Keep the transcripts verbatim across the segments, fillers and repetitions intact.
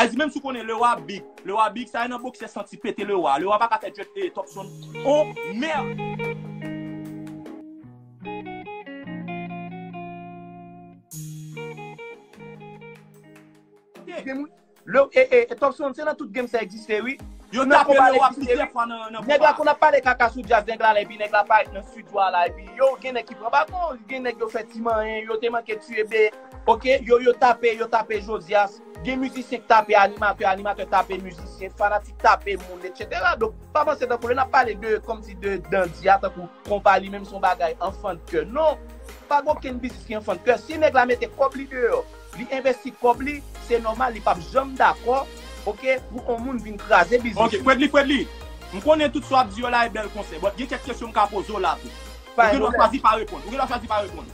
Sa di menm si w konnen Lewa big, Lewa big, sa e nan boksè santi pete Lewa. Lewa pa ka fè Jet e Topson on mèd. Gen moun, le, e, e, e Topson, se nan tout game sa egziste, wi. Yo tape Lewa plizyè fwa nan, nan konpa. Nèg la konn ap pale kaka sou djaz nèg la la, epi nèg la parèt nan estidyo a la, epi yo, gen nèg ki pran baton, gen nèg yo fè ti manyen, yo te manke tiye be, oke, yo, yo tape, yo tape Josias, gen mizisyen ki tape animatè, animatè tape mizisyen, fanatik tape moun, etsetera. Donk, pa panse tankou lè n ap pale de, kòmsi de Dandy a, tankou konpa li menm se yon bagay enfant de cœur. Non, pa gen okenn biznis ki enfant de cœur. Si nèg la mete kòb li deyò, li envesti kòb li, se nòmal, li p ap janm dakò, oke, pou yon moun vin kraze biznis li. Oke, Fredly, Fredly, m konnen tout sa w ap di yo la e bèl konsèy, but gen kèk kesyon m ka poze w la tou. Ou gen dwa chwazi pa reponn. Ou gen dwa chwazi pa reponn.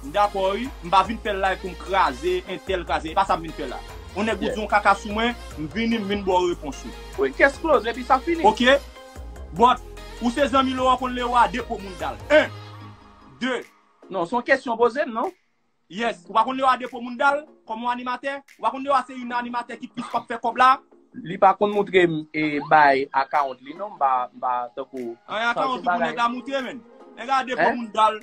M dakò, wi. M pa vin fè live pou m kraze entèl, kraze. E pa sa m vin fè la. Yon nèg ou di yon kaka sou mwen, m vini, m vin ba w repons ou. Wi, case close, epi sa fini. Oke. But, ou se zanmi Lewa, konn Lewa, depo moun dal. En. De. Non, se yon kesyon poze m, non? Yes. Ou pa konn Lewa depo moun dal, kòm yon animatè? Ou pa konn Lewa se youn nan animatè ki plis p ap fè kòb la? Li pa konn moutre m e bay account li, non, m pa, m pa tankou. An account li pou nèg la moutre, menn. Nèg la depo moun dal.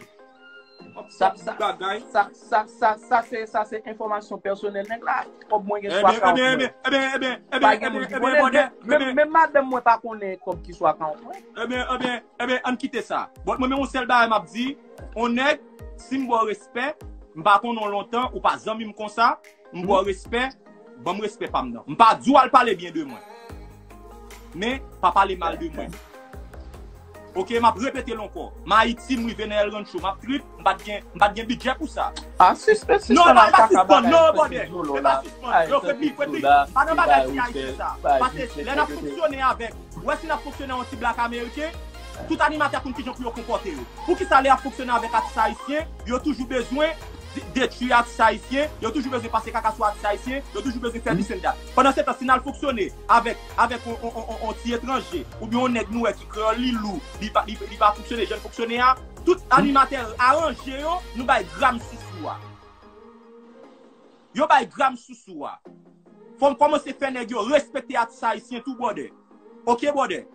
Sa, sa, sa, sa, sa, sa se, sa se enfòmasyon pèsonèl nèg la. Kòb mwen gen sou account mwen. Ebyen, ebyen, ebyen, ebyen, pa gen moun ki konnen. Menm, menm madanm mwen pa konnen kòb ki sou account mwen. Ebyen, ebyen, ebyen, ann kite sa. But mwen menm yon sèl bagay m ap di, yon nèg, si m ba w respè, m pa konnen w lontan, ou pa zanmi m konsa, m ba w respè, ban m respè pa m nan. M pa di w al pale byen de mwen. Men, pa pale mal de mwen. Oke, m ap repete l ankò. M Ayiti, m rive nan El Rancho, m ap trip, m pa t gen, m pa t gen bidjè pou sa. A, sispann, sispann, non, pa sispann, non, brother. E pa sispann. Yo, Fredly, Fredly, pa nan bagay ti ayisyen sa. Paske lè n ap fonksyone avèk, ou wè si n ap fonksyone an ti blak ameriken, tout animatè konn kijan pou yo konpòte yo. Poukisa lè y ap fonksyone avèk atis ayisyen, yo toujou bezwen de-, detwi atis ayisyen, yo toujou bezwen pase kaka sou atis ayisyen, yo toujou bezwen fè this and that. Pandan se tan, si n al fonksyone avèk, avèk on, on, on, on, on ti etranje, oubyen on nèg nou wè ki kreyòl li lou, li pa, li, li pa fonksyone jan l fonksyone a, tout animatè aranje yo, nou bay gram sousou a. Yo bay gram sousou a. Fò n kòmanse fè nèg yo respekte atis ayisyen tou, brother. Oke, brother.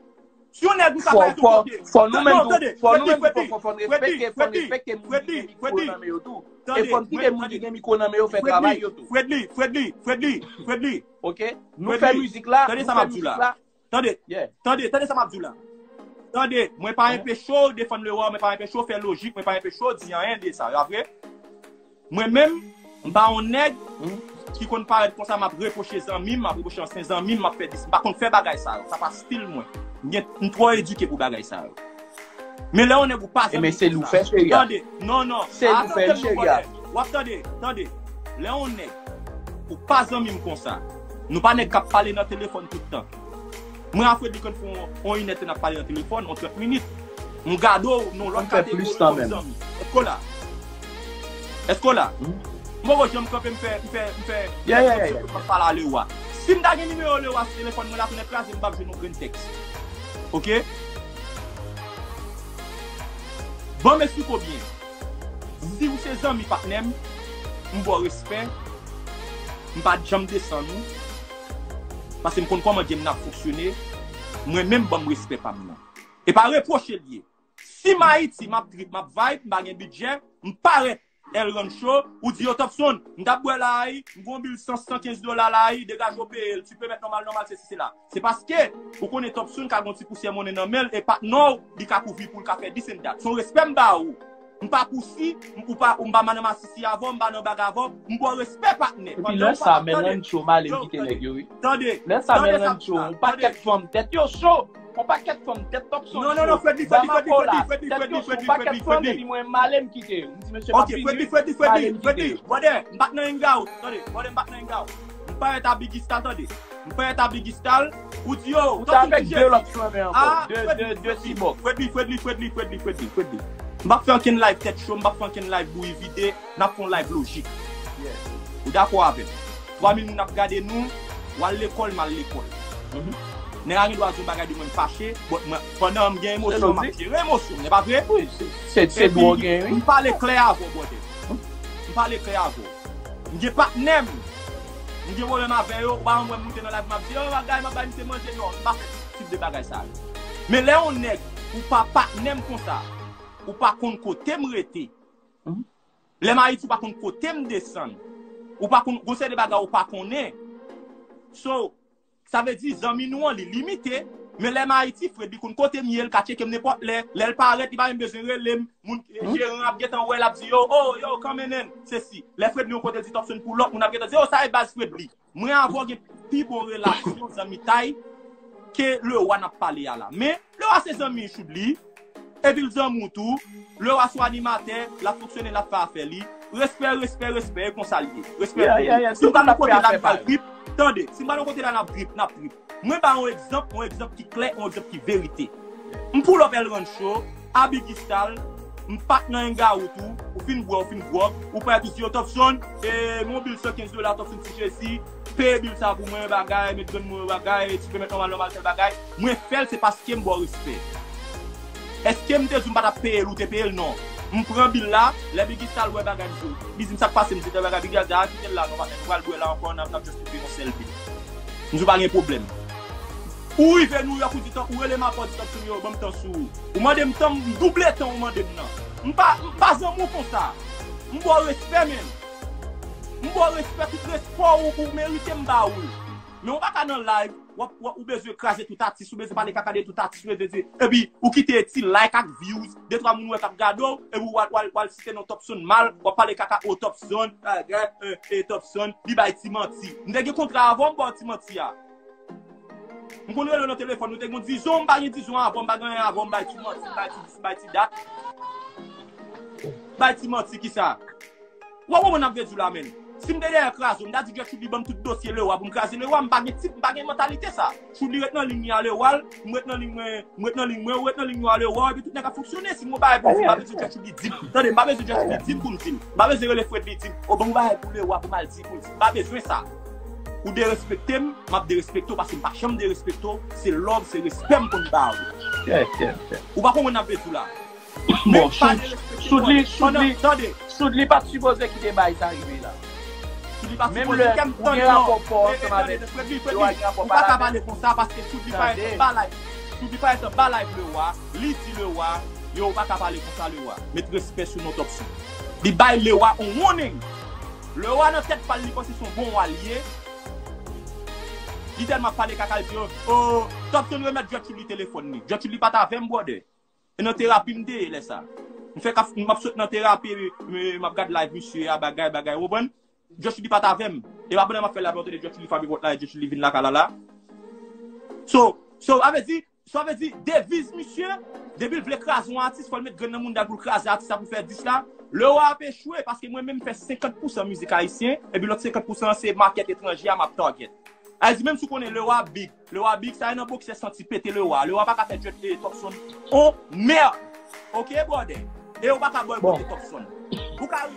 Si yon nèg ou ka parèt yon kote. Fò nou menm tou, fò nou menm tou, fò, fò n respekte, fò n respekte moun ki gen mikwo nan men yo tou. E fò n kite moun ki gen mikwo nan men yo fè travay yo tou. Fredly, Fredly, Fredly, Fredly. Oke? Nou fè mizik la, nou fè mizik la. Tande, tande, tande sa m ap di w la. Tande, mwen pa enpeche w defann Lewa, mwen pa enpeche w fè lojik, mwen pa enpeche w di anyen de sa, pa vre? Mwen menm, m pa yon nèg ki konn parèt konsa, m ap repwoche zanmi m, m ap repwoche ansyen zanmi m, m ap fè dis, m pa konn fè bagay sa yo, sa pa stil mwen. M gen, m twò edike pou bagay sa yo. Men lè yon nèg ou pa zanmi m konsa. Ebyen, se li w fè, cheri a. Tande, non, non. Se li w fè l, cheri a. W ap tande, tande. Lè yon nèg ou pa zanmi m konsa, nou pa nèg k ap pale nan telefòn tout tan. Mwen a Fredly konn fè on, on inèdtan n ap pale nan telefòn, on trant minit. M gade w nan lòt kategori kòm zanmi. Èske w la? Èske w la? M poko janm kanpe m fè, m fè, m fè, m fè pale a Lewa. Si m ta gen nimewo Lewa sou telefòn mwen la, tonnè kraze m, m p ap jwenn yon grenn tèks. Oke? Ban m esplike w byen. Si w se zanmi patnè m, m ba w respè, m pa t janm desann ou, paske m konn kòman game nan ap fonksyone, mwen menm ban m respè pa m nan. E pa repwoche l ye. Si m Ayiti, m ap trip, m ap vibe, m pa gen bidjè, m parèt El Rancho, ou di yo Topson, m t ap bwè la a, m gen yon bil san, san kenz dola la a, degaje w peye l, tu peux mettre normal, normal, sesi, sela. Se paske ou konnen Topson ka gen yon ti pousyè monnen nan men l, e patnè w, li ka kouvri pou l ka fè this and that. Se yon respè m ba ou. M pa pousi, m, ou pa, ou m pa nan masisi avè w, m pa nan bag avè w, m ba w respè patnè. Epi lè sa, men Rancho, m ale m kite nèg yo, wi. Tande, lè sa, men Rancho, yon pakèt fanm tèt yo cho. On pakèt fanm tèt Topson. Non, non, non, Fredly, Fredly, Fredly, Fredly, Fredly, Fredly, Fredly, Fredly. Fredly, Fredly, Fredly, Fredly. Brother, m pa t nan hangout. Tande, brother, m pa t nan hangout. M parèt a Biggie Stal, tande. M parèt a Biggie Stal. Ou di yo, ou t avèk de lòt fanm ankò. De, de, de sibòk. Fredly, Fredly, Fredly, Fredly, Fredly, Fredly. M p ap fè okenn live tèt cho, m p ap fè okenn live bouyi vide. N ap fè yon live lojik. Ou dakò avè m? Twa mil moun ap gade nou, w al lekòl, m al lekòl. Nèg la gen dwa di yon bagay de mwen, m fache, but mwen, pandan m gen emosyon, m ap jere emosyon m, e pa vre? Wi, se, se, se dwa w gen, wi. M pale klè avè w, brother. M pale klè avè w. M gen patnè m. M gen pwoblèm avè yo, ou pa wè m moute nan live, m ap di, yo, bagay, m ap bay misye manje, non, m pa fè tip de bagay sa yo. Men lè yon nèg, ou pa patnè m konsa, ou pa konn kote m rete. Lè m Ayiti, ou pa konn kote m desann. Ou pa konn, gon seri de bagay ou pa konnen. So, sa vle di, zanmi nou an, li limite. Men lè m Ayiti, Fred, li konn kote m ye, l ka tcheke m nenpòt lè. Lè l parèt, li pa menm bezwen rele m. Moun, jeran ap gentan wè, l ap di, yo, oh, yo, come in, se si. Lè Fred li yon kote, l di Topson pull up, moun ap gentan di, oh, sa e baz Fred li. Mwen avè w gen pi bon relasyon zanmitay ke Lewa n ap pale a la. Men, Lewa se zanmi Choudly, epi l zanmi w tou. Lewa se yon animatè, l ap fonksyone, l ap fè afè li. Respè, respè, respè, e konsa l ye. Respè pou ou. Si m pral yon kote la, n pral trip. Tande, si m pral yon kote la, n ap trip, n ap trip. Mwen ba yon egzanp, yon egzanp ki klè, yon egzanp ki verite. M pull up El Rancho, a Biggie Style, m pat nan hangout ou, ou fin bwè, ou fin gwòg, ou parèt ou di yo Topson, e, mon bil san kenz dola, Topson ti Jezi, peye bil sa pou mwen, bagay, met grenn mwen, bagay, ti pèmèt nòmal, nòmal, tèl bagay. Mwen fè l, se paske m ba w respè. Èske m te di w m pa t ap peye l, ou te peye l? Non. M pran bil la, lè Biggie Style wè bagay m di, li di m sa k pase, m di tèl bagay, Biggie a di, a, kite l la, non, patnè, nou pral bwè la ankò, n ap, n ap just koupe yon sèl bil. M di w pa gen pwoblèm. Ou rive Nouyòk, ou di tan, ou rele m apre, ou di Topson yo, ban m tan sou ou. Ou mande m tan, m double tan ou mande m nan. M pa, m pa zanmi w konsa. M ba w respè, menn. M ba w respè, tout respè ou, ou merite m ba ou l. Men ou pa ka nan live, w ap, w ap, ou bezwen kraze tout atis, ou bezwen pale kaka de tout atis, ou bezwen di, epi ou kite ti like ak views, de twa moun wè k ap gade w, epi w al, w al, w al site non Topson mal, w ap pale kaka, o Topson, bagay, e, e Topson, li bay ti manti. M te gen kontra avè w, m ba w ti manti a. M konn rele w nan telefòn, nou te gen dizon, m pa gen dizon avè w, m pa gen anyen avè w, m bay ti manti, m bay ti dis, m bay ti dat. Bay ti manti, kisa? Ou pa konprann m ap vle di w la, menn. Si m te dèyè kraze w, m ta di Judge Choudly ban m tout dosye Lewa pou m kraze Lewa, m pa gen tip, m pa gen mantalite sa. Choudly ret nan liy li a Lewa, m ret nan liy mwen, m ret nan liy mwen, ou ret nan liy nou a Lewa, epi tout nèg ap fonksyone. Si m gon bagay pou di, m pa bezwen Judge Choudly di m. Tande, m pa bezwen Judge Choudly di m pou m di l. M pa bezwen rele Fredly di m, o ban m yon bagay pou Lewa pou m al di pou l di. M pa bezwen sa. Ou derespekte m, m ap derespekte w paske m pa janm derespekte w. Se love, se respè m konn ba ou. Ou pa konprann m ap vle di w la. Bon, Choudly, Choudly, Choudly pa t sipoze kite bagay sa rive la. Menm lè ou gen rapò pa w ansanm avèk Lewa, gen rapò pa l avè l. Ou pa ka pale konsa paske Choudly parèt anba live. Choudly parèt anba live Lewa, li di Lewa, yo, ou pa ka pale konsa Lewa. Met respè sou non Topson. Li bay Lewa on warning. Lewa nan tèt pa l, li panse se yon bon wa l ye. Li tèlman ap pale kaka, li di, o, o, Topson remèt Judge Choudly telefòn li. Judge Choudly pa t avè m, brother. E nan terapi m te ye lè sa. M fèk ap, m ap sot nan terapi, m, m ap gad live misye a, bagay, bagay, ou konprann? Judge Choudly pa t avè m. E pa pandan m ap fè live la, ou tande Judge Choudly frape pòt la, e Judge Choudly vin lakay la la. So, so, sa vle di, sa vle di, deviz misye, depi l vle kraze yon atis, fò l met grenn nan mouda l pou l kraze atis la, pou l fè dis la. Lewa ap echwe, paske mwen menm m fè senkant pousan mizik ayisyen, epi lòt senkant pousan an se makèt etranje a m ap target. Sa vle di, menm si w konnen Lewa big, Lewa big, sa e nan boksè santi pete Lewa. Lewa pa ka fè Judge, e, Topson on mèd. Ok, brother? E ou pa ka boykote Topson. Ou ka